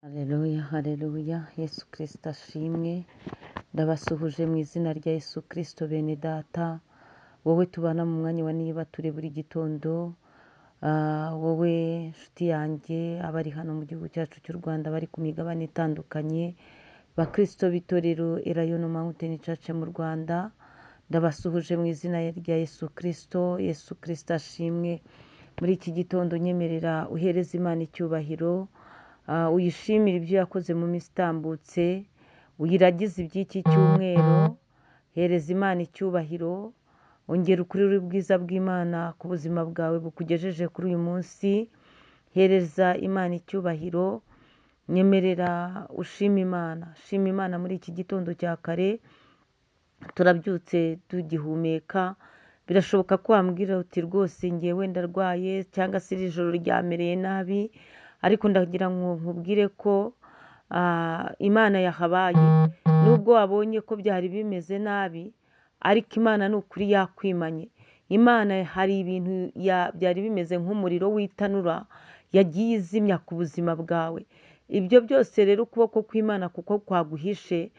Haleluya, haleluya, Yesu Kristo ashimwe. Ndabasuhuje mu izina rya Yesu Kristo bene data, wowe tubana mu mwanya wa niba turi buri gitondo, wowe nshuti yanjye, abari hano mu gihugu cyacu cy'u Rwanda, bari ku migabane itandukanye, bakristo b'itorero Elayono Mountain Church mu Rwanda, ndabasuhuje mu izina rya Yesu Kristo. Yesu Kristo ashimwe. Muri iki gitondo nyemerera uhereze Imana icyubahiro, uyishimire ibyo yakoze mu minsi itambutse, uyiragize iby'iki cyumweru, hereza Imana icyubahiro, ongera ukuri ubwiza bw'Imana ku buzima bwawe bukugejeje kuri uyu munsi, hereza Imana icyubahiro, nyemerera ushima Imana, shima Imana muri iki gitondo cya kare, turabyutse tugihumeka. Birashoboka ko wambwira uti rwose ngewe ndarwaye cyangwa se iri joro ryamereye nabi, ariko ndagira ngo nkubwire ko Imana yahabaye. Nubwo wabonye ko byari bimeze nabi, ariko Imana ni ukuri yakwimanye. Imana hari ibintu byari bimeze nk'umuriro w'itanura yagiye izimya ku buzima bwawe. Ibyo byose rero ukuboko kw'Imana kuko kwaguhishe,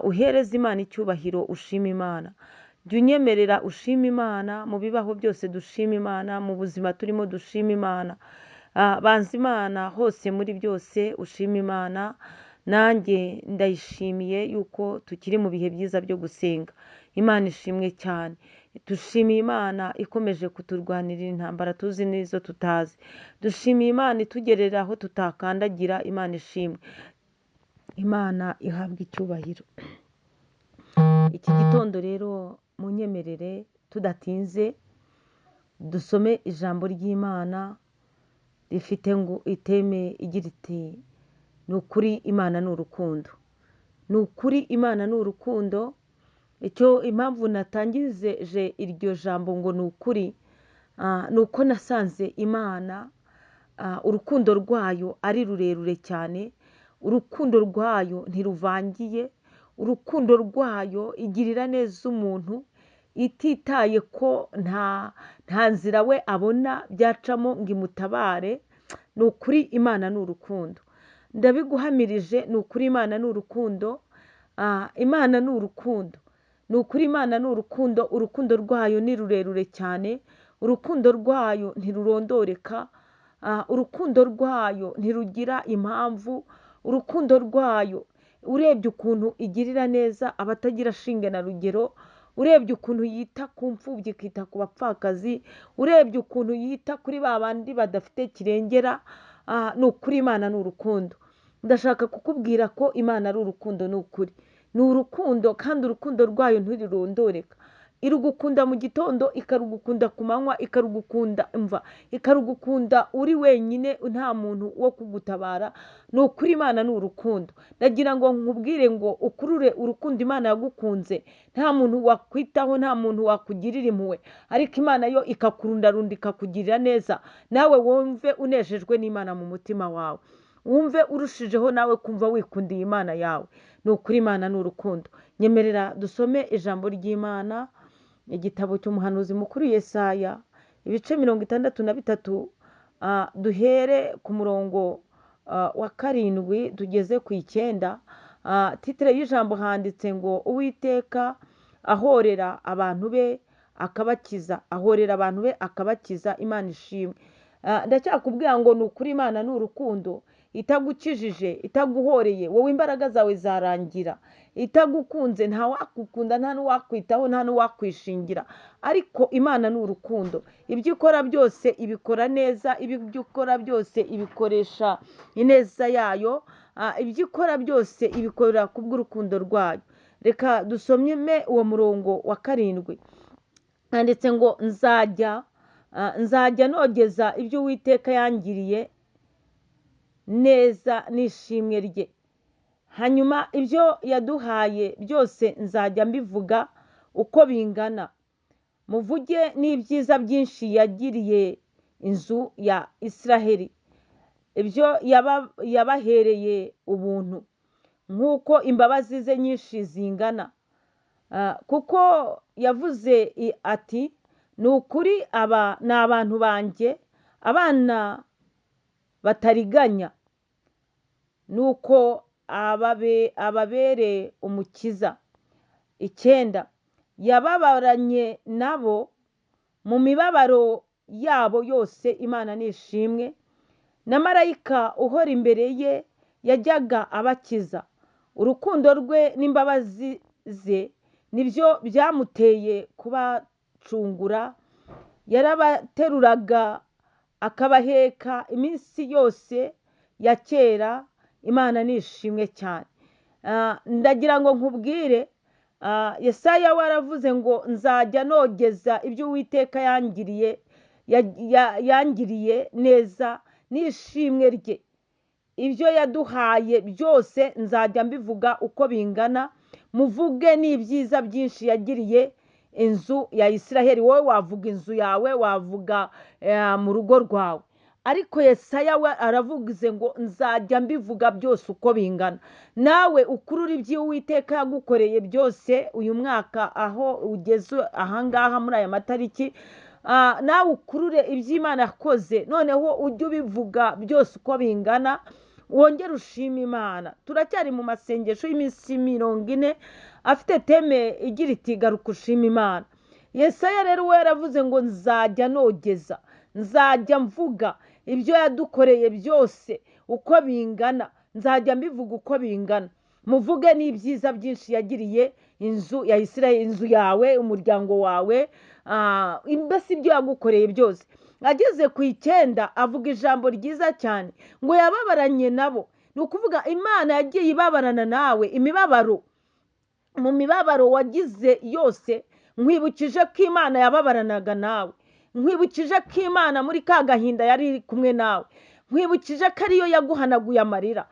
uhereze Imana icyubahiro, ushima Imana. Jya unyemerera ushima Imana mu bibaho byose, dushima Imana mu buzima turimo, dushima Imana. Banza Imana hose muri byose, ushima Imana. Nanjye ndayishimiye yuko tukiri mu bihe byiza byo gusenga. Imana ishimwe cyane. Dushimiye Imana ikomeje kuturwanirira intambara tuzi n'izo tutazi. Dushimiye Imana itugerera aho tutakandagira. Imana ishimwe. Imana ihabwa icyubahiro. Iki gitondo rero munyemerere tudatinze dusome ijambo ry'Imana rifite ngo iteme igira iti: ni ukuri Imana ni urukundo. Ni ukuri Imana ni urukundo. Icyo impamvu natangije iryo jambo ngo ni ukuri, ni uko nasanze Imana urukundo rwayo ari rurerure cyane, urukundo rwayo ntiruvangiye, urukundo rwayo igirira neza umuntu ititaye ko nta nzira we abona byacamo ngo imutabare. Ni ukuri Imana ni urukundo. Ndabiguhamirije, ni ukuri Imana ni urukundo. Imana ni urukundo. Ni ukuri Imana ni urukundo. Urukundo rwayo ni rurerure cyane, urukundo rwayo ntirurondoreka, urukundo rwayo ntirugira impamvu, urukundo rwayo urebye ukuntu igirira neza abatagira shinge na rugero, urebye ukuntu yita ku mfubyi ikita ku bapfakazi, urebye ukuntu yita kuri ba bandi badafite kirengera, ni ukuri Imana ni urukundo. Ndashaka kukubwira ko Imana ari urukundo, ni ukuri. Ni urukundo kandi urukundo rwayo ntirurondoreka. Irugukunda mu gitondo, ikarugukunda ku manywa, ikarugukunda mva, ikarugukunda uri wenyine nta muntu wo kugutabara. Ni ukuri Imana ni urukundo. Ndagira ngo nkubwire ngo ukurure urukundo Imana yagukunze. Nta muntu wakwitaho, nta muntu wakugirira impuhwe, ariko Imana yo ikakurundarunda ikakugirira neza. Nawe wumve unejejwe n'Imana mu mutima wawe, wumve urushijeho nawe kumva wikundiye Imana yawe. Ni ukuri Imana ni urukundo. Nyemerera dusome ijambo ry'Imana, igitabo cy'umuhanuzi mukuru Yesaya, ibice 63, duhere ku murongo wa 7 tugeze ku 9. Titire y'ijambo handitse ngo Uwiteka ahorera abantu be akabakiza, ahorera abantu be akabakiza. Imana ishimwe. Ndacyakubwira ngo ni ukuri Imana ni urukundo. Itagukijije, itaguhoreye, wowe imbaraga zawe zarangira. Itagukunze nta wakukunda, nta n'uwakwitaho, nta n'uwakwishingira. Ariko Imana ni urukundo. Ibyo ikora byose ibikora neza, ibyo ikora byose ibikoresha ineza yayo, ibyo ikora byose ibikora kubw'urukundo rwayo. Reka dusome uwo murongo wa 7. Handitse ngo nzajya nogeza ibyo Uwiteka yangiriye neza n'ishimwe rye. Hanyuma ibyo yaduhaye byose nzajya mbivuga uko bingana. Muvuge n'ibyiza byinshi yagiriye inzu ya Israheli, ibyo yabahereye ubuntu, nk'uko imbabazi ze nyinshi zingana. Kuko yavuze ati ni ukuri aba ni abantu banjye, abana batariganya. Nuko ababere umukiza. 9, yababaranye nabo mu mibabaro yabo yose, Imana nishimwe. Na marayika uhora imbere ye yajyaga abakiza. Urukundo rwe n'imbabazi ze nibyo byamuteye kubacungura. Yarabateruraga akabaheka iminsi yose ya kera, Imana nishimwe cyane. Ndagira ngo nkubwire, Yesaya waravuze ngo nzajya nogeza ibyo Uwiteka yangiriye neza n'ishimwe rye. Ibyo yaduhaye byose nzajya mbivuga uko bingana, muvuge n'ibyiza byinshi yagiriye inzu ya Isiraheli. Wowe wavuga inzu yawe, wavuga mu rugo rwawe, ariko Yesaya we aravuze ngo nzajya mbivuga byose uko bingana. Nawe ukurura ibyo Uwiteka yagukoreye byose uyu mwaka aho ugeze ahangaha muri aya matariki, nawe ukurure ibyo Imana yakoze, noneho ujye ubivuga byose uko bingana, wongere ushime Imana. Turacyari mu masengesho y'iminsi 40 afite teme igira iti garuka ushime Imana. Yesaya rero we yaravuze ngo nzajya nogeza, nzajya mvuga ibyo yadukoreye byose uko bingana, nzajya mbivuga uko bingana, muvuge n'ibyiza byinshi yagiriye inzu ya Isirayeli, inzu yawe, umuryango wawe, mbese ibyo yagukoreye byose. Ageze ku 9 avuga ijambo ryiza cyane ngo yababaranye nabo. Ni ukuvuga Imana yagiye ibabarana nawe imibabaro, mu mibabaro wagize yose. Nkwibukije ko Imana yababaranaga nawe, nkwibukije ko Imana muri ka gahinda yari iri kumwe nawe, nkwibukije ko ariyo yaguhanaguye amarira.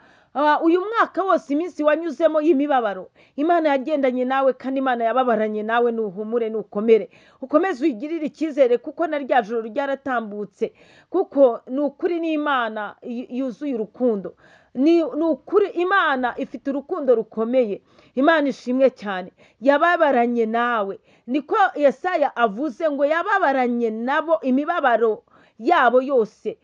Uyu mwaka wose iminsi wanyuzemo y'imibabaro, Imana yagendanye nawe kandi Imana yababaranye nawe. Nuhumure, nukomere, ukomeze uyigirire icyizere, kuko na rya joro ryaratambutse, kuko ni ukuri n'Imana yuzuye urukundo. Ni ukuri Imana ifite urukundo rukomeye. Imana ishimwe cyane, yababaranye nawe. Niko Yesaya avuze ngo yababaranye nabo imibabaro yabo yose.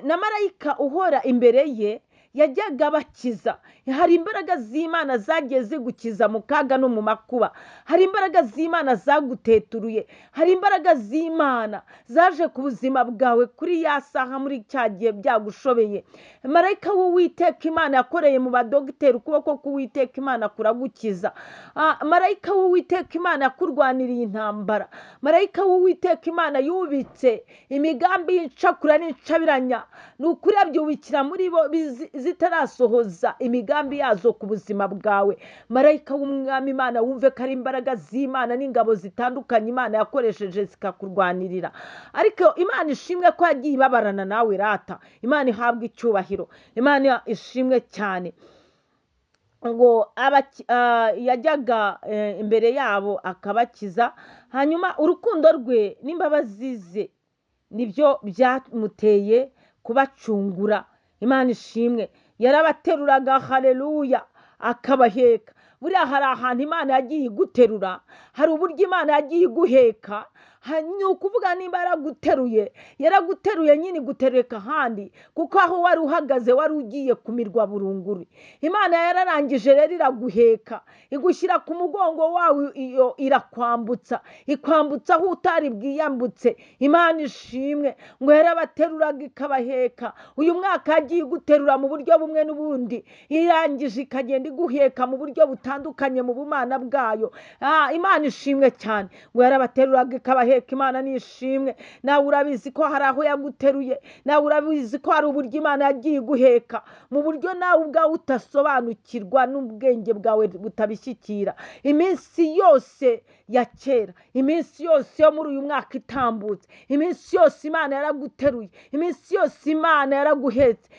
Na marayika uhora imbere ye yajyaga abakiza. Hari imbaraga z'Imana zagiye zigukiza mu kaga no mu makuba, hari imbaraga z'Imana zaguteturuye, hari imbaraga z'Imana zaje ku buzima bwawe kuri ya saha muri cya gihe byagushobeye. Marayika w'Uwiteka Imana yakoreye mu badogiteri, ukuboko k'Uwiteka Imana kuragukiza. Marayika w'Uwiteka Imana yakurwaniriye intambara. Marayika w'Uwiteka Imana yubitse imigambi y'incakura n'incabiranya, ni ukuri abyubikira muri bo zitarasohoza imigambi yazo ku buzima bwawe. Marayika w'Umwami Imana, wumve ko ari imbaraga z'Imana n'ingabo zitandukanye Imana yakoresheje zikakurwanirira. Ariko Imana ishimwe ko yagiye ibabarana nawe rata. Imana ihabwe icyubahiro, Imana ishimwe cyane. Ngo yajyaga imbere yabo akabakiza. Hanyuma urukundo rwe n'imbabazi ze nibyo byamuteye kubacungura. Imana ishimwe, yarabateruraga, haleluya, akabaheka. Buriya hari ahantu Imana yagiye iguterura, hari uburyo Imana yagiye iguheka. Ni ukuvuga nimba yaraguteruye, yaraguteruye nyine igutereka ahandi, kuko aho wari uhagaze wari ugiye kumirwa burunguri. Imana yararangije rero iraguheka, igushyira ku mugongo wawe, iyo irakwambutsa, ikwambutsa aho utari bwiyambutse. Imana ishimwe ngo yarabateruraga ikabaheka. Uyu mwaka yagiye iguterura mu buryo bumwe n'ubundi, irangije ikagenda iguheka mu buryo butandukanye mu bumana bwayo. Imana ishimwe cyane ngo yarabateruraga ikabaheka. Imana nishimwe. Nawe urabizi ko hari aho yaguteruye, nawe urabizi ko hari uburyo Imana yagiye iguheka mu buryo nawe ubwawe utasobanukirwa n'ubwenge bwawe butabishyikira. Iminsi yose ya kera, iminsi yose yo muri uyu mwaka itambutse, iminsi yose Imana yaraguteruye, iminsi yose Imana yaraguhetse.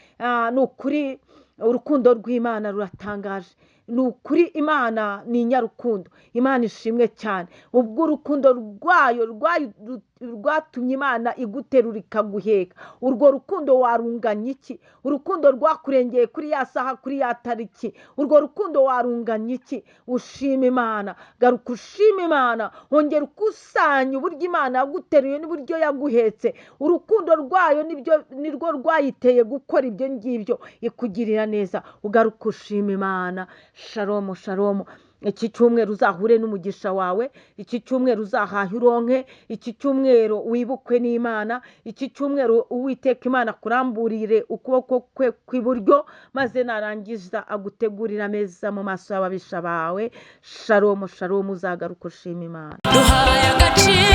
Ni ukuri urukundo rw'Imana ruratangaje. Ni ukuri, Imana ni inyarukundo. Imana ishimwe cyane. Ubwo urukundo rwayo rwatumye Imana iguterura ikaguheka, urwo rukundo warunganya iki? Urukundo rwakurengeye kuri ya saha, kuri ya tariki, urwo rukundo warunganya iki? Ushima Imana, garuka ushima Imana, wongera ukusanya uburyo Imana yaguteruye n'uburyo yaguhetse. Urukundo rwayo nirwo rwayiteye gukora ibyo ngibyo, ikugirira neza. Ugaruka ushima Imana. Shalomu, shalomu. Iki cyumweru uzahure n'umugisha wawe, iki cyumweru uzahahe uronke, iki cyumweru wibukwe n'Imana, iki cyumweru Uwiteka Imana akuramburire ukuboko kwe kw'iburyo, maze narangiza agutegurire ameza mu maso y'ababisha bawe. Shalomu, shalomu. Uzagaruka ushima Imana. Duhaye agaciro.